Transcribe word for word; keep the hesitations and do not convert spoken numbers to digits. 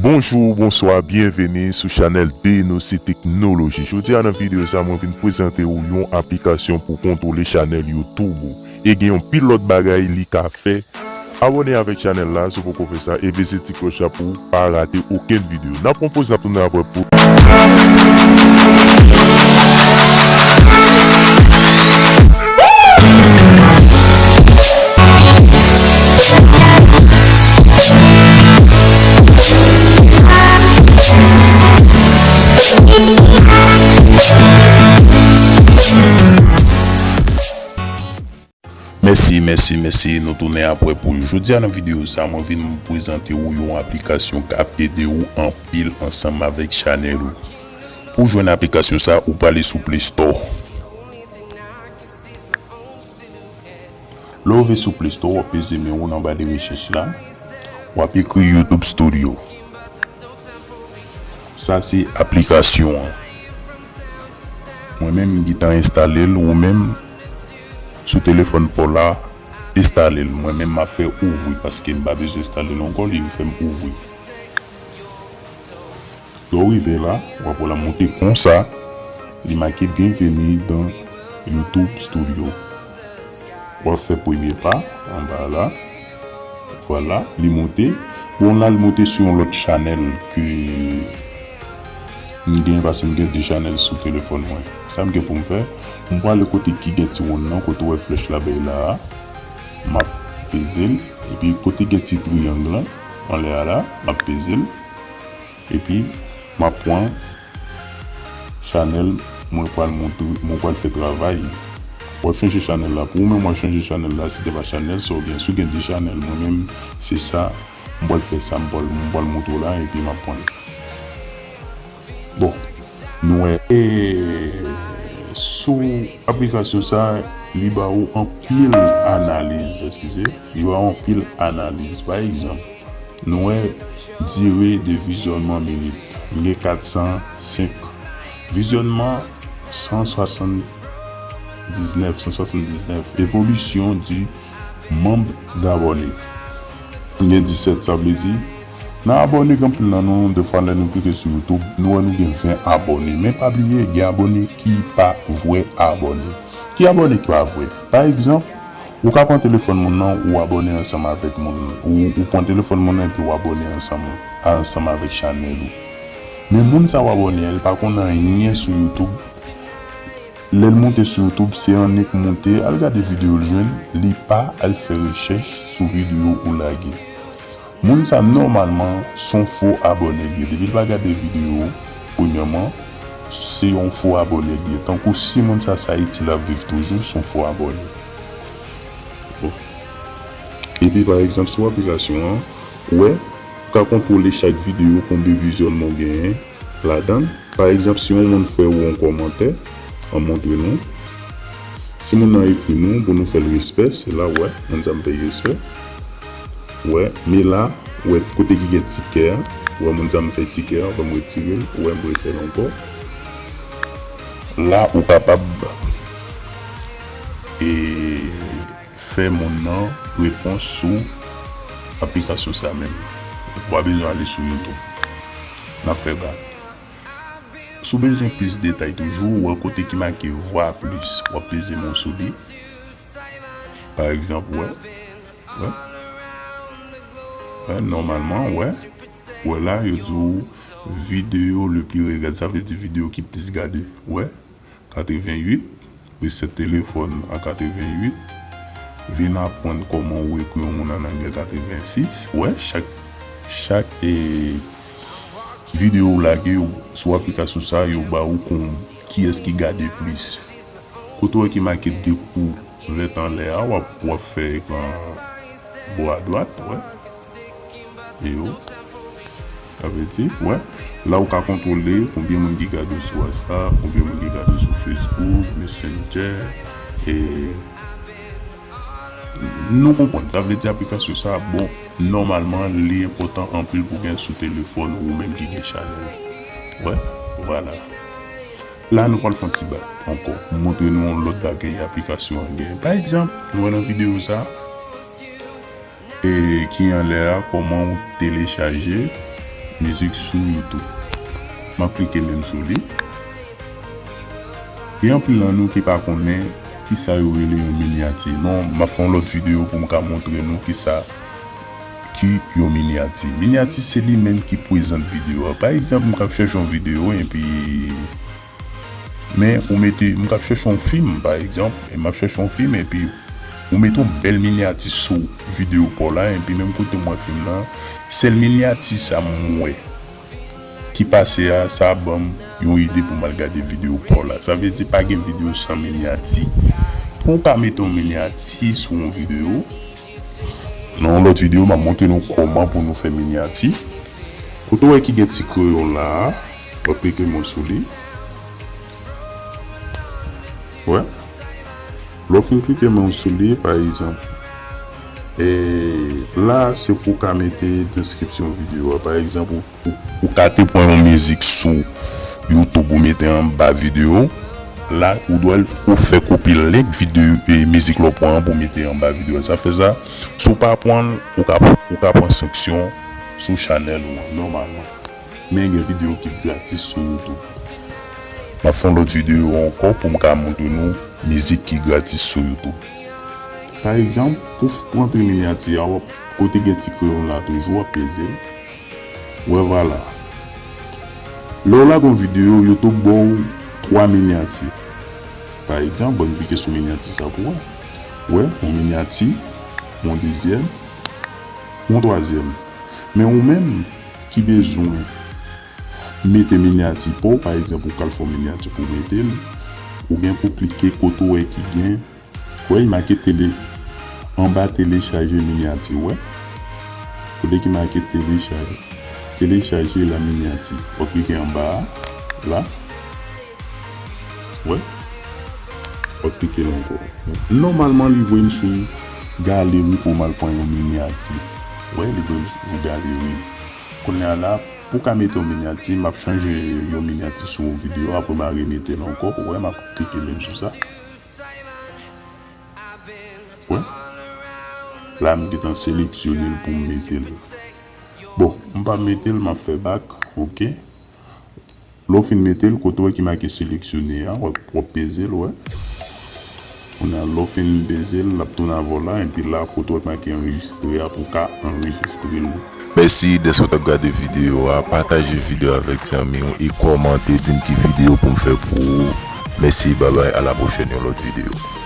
Bonjou, bonswa, byenveni sou chanèl Denose Teknoloji. Jodi a nan videyo sa, mwen vin prezante ou yon aplikasyon pou kontwole chanèl YouTube ou. E gen yon pil lòt bagay li ka fè. Abòne avèk chanèl la si w poko fè sa e bese ti klòch la pou w pa rate okenn videyo. N ap pran poz, n ap tounen apre pou Mèsi, mèsi, mèsi, nou tounen apre pou jodi a nan videyo sa, mwen vin prezante ou yon aplikasyon k ap ede ou anpil ansanm avèk chanèl ou. Pou jwenn aplikasyon sa, ou prale sou Play Store. Lè w rive sou Play Store, w ap peze men ou nan ba de rechèch la, w ap ekri YouTube Studio. Sa se aplikasyon an. Mwen menm, m gentan enstale l, ou menm, sou telefòn pa w la, enstale l. Mwen menm, m ap fè ouvri, paske m pa bezwen enstale l ankò, li fè m ouvri. Lè w rive la, w ap wè l ap monte konsa, li make Bienvenue dans YouTube Studio. W ap fè premye pa anba la. Vwala, li monte. Bon, la, li monte sou yon lòt chanèl ke m gen, paske m gen de chanèl sou telefòn mwen. Sa m gen pou m fè, m prale kote ki gen ti wonn nan, kote w wè flèch la bay la a. M ap peze l. Epi kote gen ti triyang lan anlè a la, m ap peze l. Epi, m ap pran chanèl mwen pral montre, mwen pral fè travay. W ap chanje chanèl la. Pou ou menm, w ap chanje chanèl la, si te pa chanèl sa w gen. Si w gen de chanèl, mwen menm, se sa, m pral fè sa, m pral, m pral montre w la, epi m ap pran l. Bon, nou wè. E sou aplikasyon sa, li ba ou anpil analiz, eskize, li ba ou anpil analiz. Pa egzanp, nou wè dire de vizyònman minit. M gen kat san senk. Vizyònman san swasanndiznèf, san swasanndiznèf. Evolisyon di manm dabòne. M gen disèt, sa vle di, nan abòne gen anpil nan nou, defwa lè nou klike sou YouTube, nou wè nou gen ven abòne. Men pa bliye, gen abòne ki pa vrè abòne. Ki abòne ki pa vrè? Pa egzanp, ou ka pran telefòn moun nan, ou abòne ansanm avèk moun nan. Ou, ou pran telefòn moun nan epi ou abòne ansanm, ansanm avèk chanèl ou. Men moun sa w abòne a, li pa konn anyen sou YouTube. Lè l monte sou YouTube, se annik monte, al gade videyo l jwenn, li pa al fè rechèch sou videyo ou lage. Moun sa, nòmalman, se yon fo abòne l ye. Depi l pa gade videyo, premyèman, se yon fo abòne l ye. Tankou si moun sa, se Ayiti l ap viv toujou, se yon fo abòne. Bon. Epi, pa egzanp, sou aplikasyon an, ou wè, ou ka kontwole chak videyo, konbyen vizyònman w genyen ladan l. Pa egzanp, si yon moun fè ou yon kòmantè, an montre nou. Si moun nan ekri nou pou nou fè l respè, se la, wè, moun sa m fè l respè. Wè, men la, wè, kote ki gen ti kè a, wè, moun sa m fè ti kè a, fè m retire l, wè, m refè l ankò. La, ou kapab, e, fè moun nan repons sou aplikasyon sa menm. Ou pa bezwen ale sou YouTube. N ap fè bak. Si w bezwen plis detay toujou, ou wè kote ki make Voir plus, w ap peze men w sou li. Pa egzanp, wè. Wè. Wè, nòmalman, wè. Wè la, yo di w vidéo le plus regardé, sa vle di videyo ki plis gade. Wè. Katreventuit, resèt telefòn a katreventuit, vin aprann kòman ou ekri yon moun an anglè katrevensis. Wè, chak, chak, e, videyo ou lage yo sou aplikasyon sa, yo ba ou kon kiyès ki gade plis. Kote w wè ki make de kou vèt anlè a, w ap, w ap fè ekran bò adwat, wè. Yo. Sa vle di, wè, la ou ka kontwole konbyen moun ki gade w sou WhatsApp, konbyen moun ki gade w sou Facebook, Messenger, e nou konprann. Sa vle di aplikasyon sa, bon, nòmalman, li enpòtan anpil pou gen sou telefòn ou menm ki gen chanèl. Wè, vwala. La, nou pral fè yon ti bak ankò pou montre nou yon lòt bagay aplikasyon an gen. Pa egzanp, nou wè nan videyo sa, e ki anlè a, kòman w telechaje mizik sou YouTube. M ap klike menm sou li. Gen anpil nan nou ki pa konnen kisa yo rele yon minyati. Non, m ap fè yon lòt videyo pou m ka montre nou kisa ki yon minyati. Minyati se li menm ki prezante videyo a. Pa egzanp, m k ap chèche yon videyo epi men ou mete, m k ap chèche yon fim, pa egzanp, e m ap chèche yon fim epi ou mete yon bèl minyati sou videyo pa w la, epi menm kote m wè fim nan, sèl minyati sa m wè ki pase a, sa ban m yon ide pou m al gade videyo pa w la. Sa vle di pa gen videyo san minyati. Pou w ka mete yon minyati sou yon videyo, nan yon lòt videyo, m ap montre nou kòman pou nou fè minyati. Kote w wè ki gen ti kreyon la a, w ap klike mwen sou li. Wè. Lè w fin klike mwen sou li, pa egzanp, e la, se pou w ka mete deskripsyon videyo a. Pa egzanp, ou, ou, ou ka te pran yon mizik sou YouTube ou mete anba videyo. La, ou dwe ou fè kopi link videyo e mizik la w pran an pou mete anba videyo a. Sa fè sa, si w pa pran l, ou ka, ou ka pran sanksyon sou chanèl ou an, nòmalman. Men gen videyo ki gratis sou YouTube. M ap fè yon lòt videyo ankò pou m ka montre nou mizik ki gratis sou YouTube. Pa egzanp, pou f-, pou antre minyati a, w ap, kote gen ti kreyon la toujou, w ap peze l. Wè, vwala. Lè w lage yon videyo, YouTube ba w twa minyati. Pa egzanp, ban m klike sou minyati sa pou wè. Wè, yon minyati, yon dezyèm, yon twazyèm. Men ou menm ki bezwen mete minyati pa w, pa egzanp, ou pral fè yon minyati pou w mete l, ou gen pou klike kote w wè ki gen, wè, li make tele-, anba telechaje minyati, wè. Kote ki make telechaje, telechaje la minyati. W ap klike anba a, la. Wè. W ap klike la ankò. Nòmalman, li voye m sou galeri pou m al pran yon minyati. Wè, li voye m sou galeri. Kounye a la, pou ka mete yon minyati, m ap chanje yon minyati sou yon videyo, apre m a remete l ankò. Wè, m ap klike menm sou sa. Wè. La, m gentan seleksyone l pou m mete l. Bon, m pa mete l, m ap fè bak. Oke. Lè w fin mete l, kote w wè ki make seleksyone a, w ap, w ap peze l, wè. Kounye a, lè w fin peze l, l ap tounen avè w la, epi la, kote w wè ki make anrejistre a, pou w ka anrejistre l. Mèsi dèske w t ap gade videyo a. Pataje videyo avèk zanmi w e kòmante, di m ki videyo pou m fè pou ou. Mèsi, babay, a la pwochèn, yon lòt videyo.